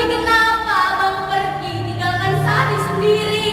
kenapa abang pergi tinggalkan Sari sendiri?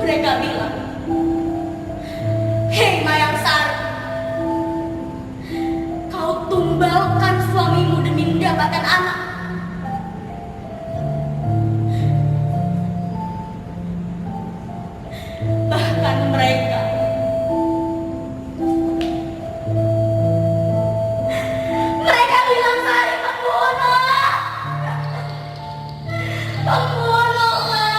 Mereka bilang, "Hei Mayang Sari, kau tumbalkan suamimu demi mendapatkan anak." Bahkan mereka bilang Sari pembunuh. Pembunuh, Bang.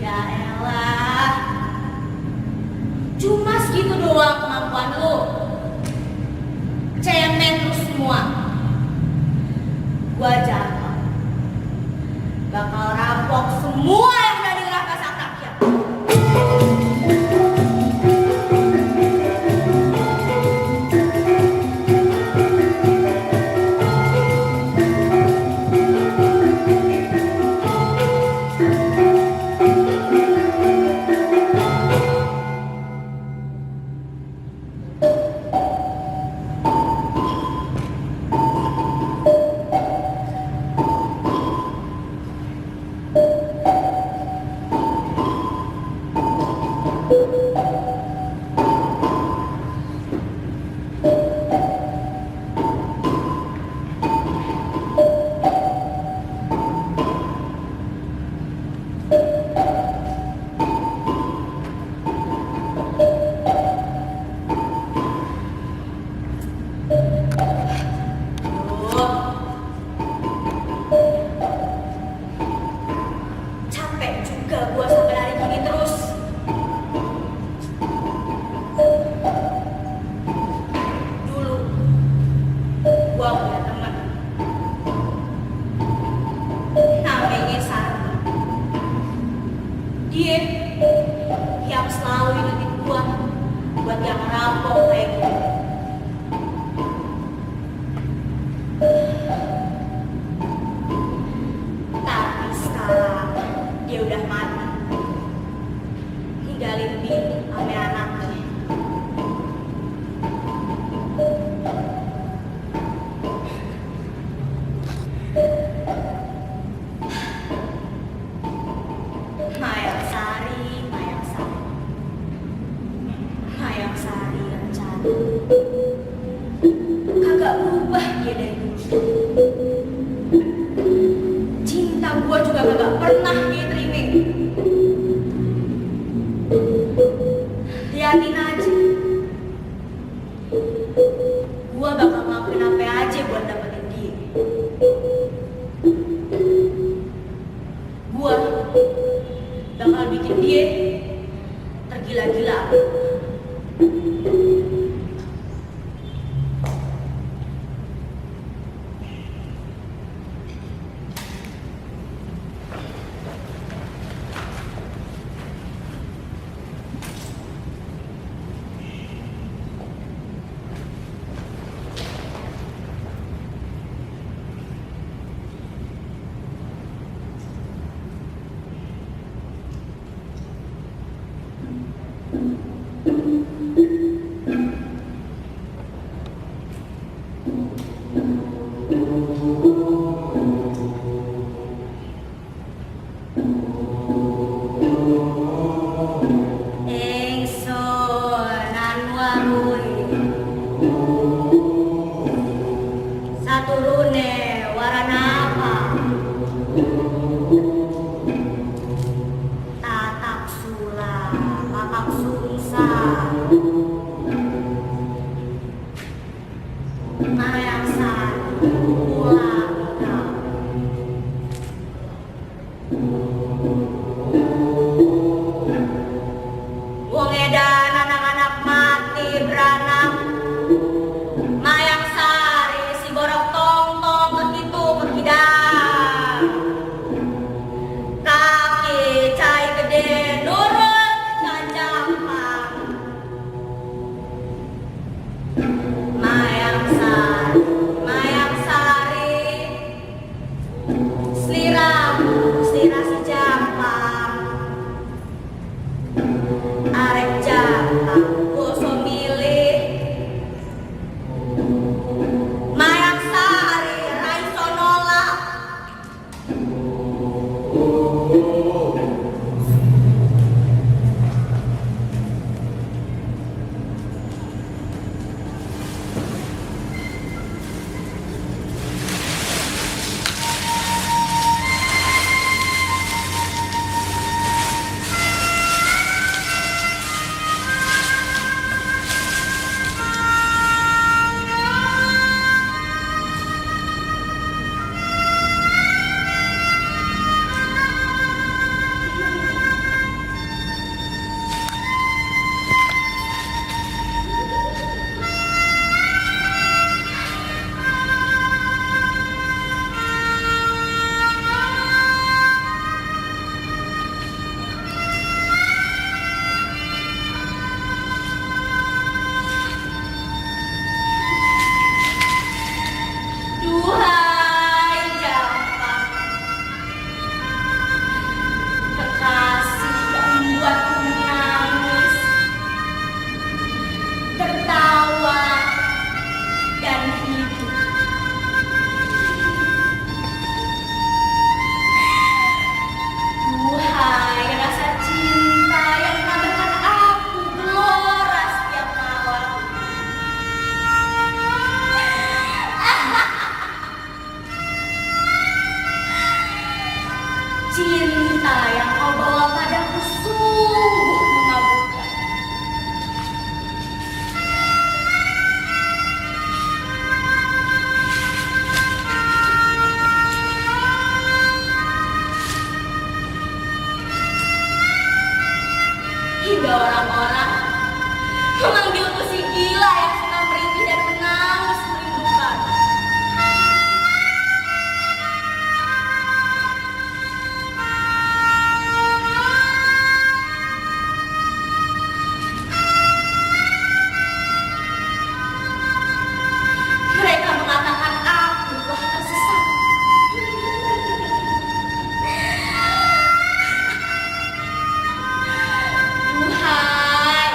Ya elah, cuma segitu doang kemampuan lu. Cemen lu semua. Gua jaga bakal rampok semua yang udah di neraka sang rakyat. Capek juga gua sampai hari gini terus. Dulu gua punya teman namanya Sari. Dia yang selalu ingetin gua buat yang rampok kayak gitu. Tapi sekarang dia udah mati, ninggalin bini sama anaknya. Kagak berubah dia dari dulu. Cinta gua juga kagak pernah dia terima. Liatin aja. Gua bakal ngelakuin apa aja buat dapetin dia. Gua bakal bikin dia tergila-gila. Wong edan anak-anak mati beranak, mayang sari si borok tong-tong begitu berkidang, kaki cai gede nurut kajampang, mayang sari, selira si jampang. Arek jampang, goso milih, mayang sari, raiso nolak. Duhai jampang, kekasih yang membuatku menangis, tertawa, dan hidup. Duhai rasa cinta yang menambahkan aku gelora setiap malam. Cinta yang kau bawa padaku sungguh mengagumkan. Hingga orang-orang memanggilku si gila yang suka merintih dan menangis merindukan. Mereka mengatakan aku telah tersesat. Duhai,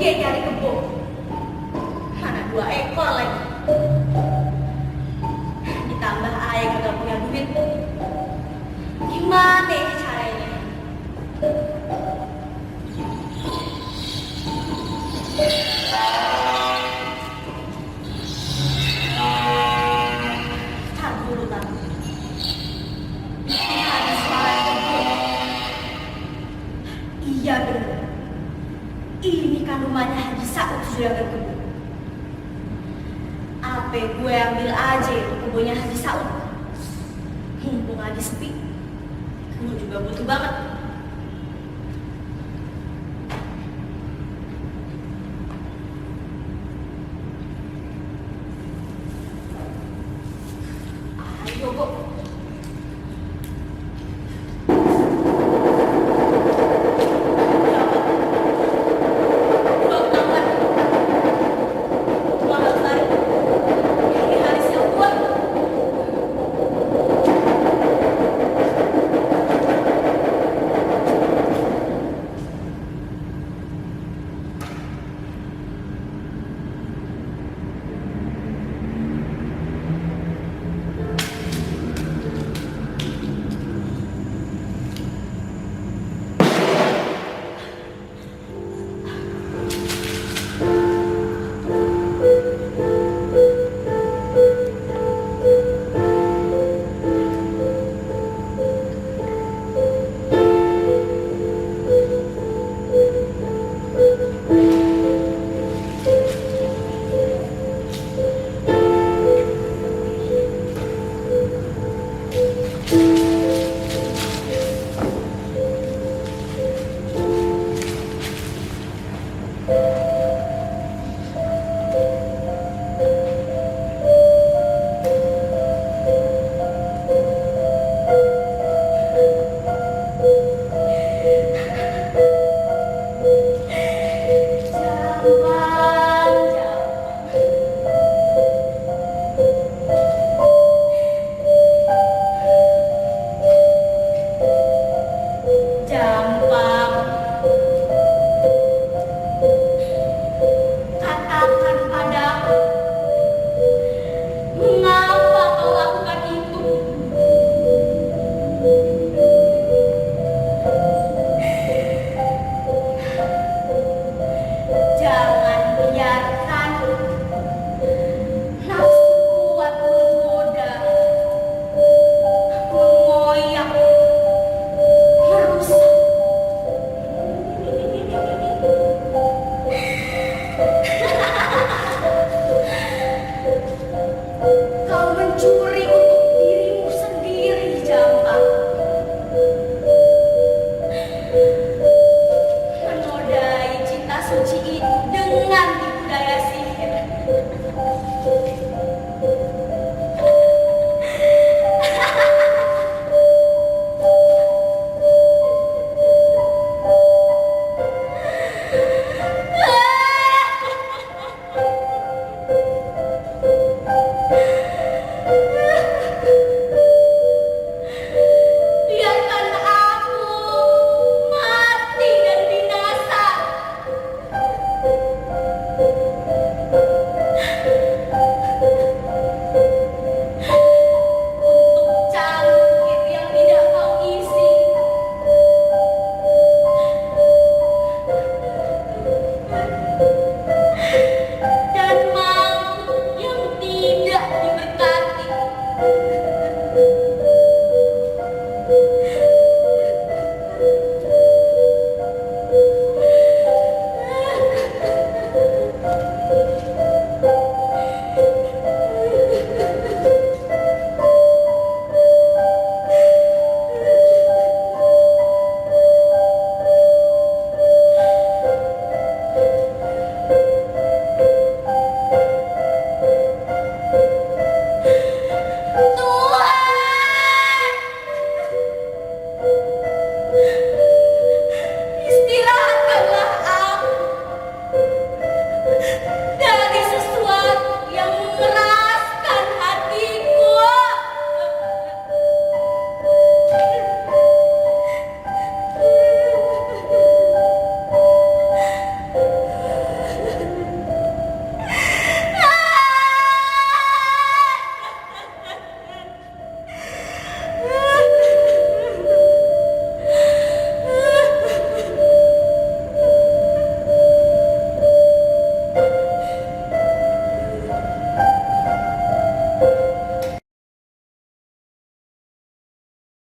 pergi cari kebo. Mana 2 ekor lagi. Ditambah ayah kagak punya duit. Gimana ya caranya? Tar dulu, tar. Ada suara kebo. Iya bener. Ini kan rumahnya Haji Saud sudah berkebun. Apa gue ambil aja itu kebunnya Haji Saud. Mumpung lagi sepi, gue juga butuh banget. Ayo, Bu. suci itu dengan tipu daya sihir.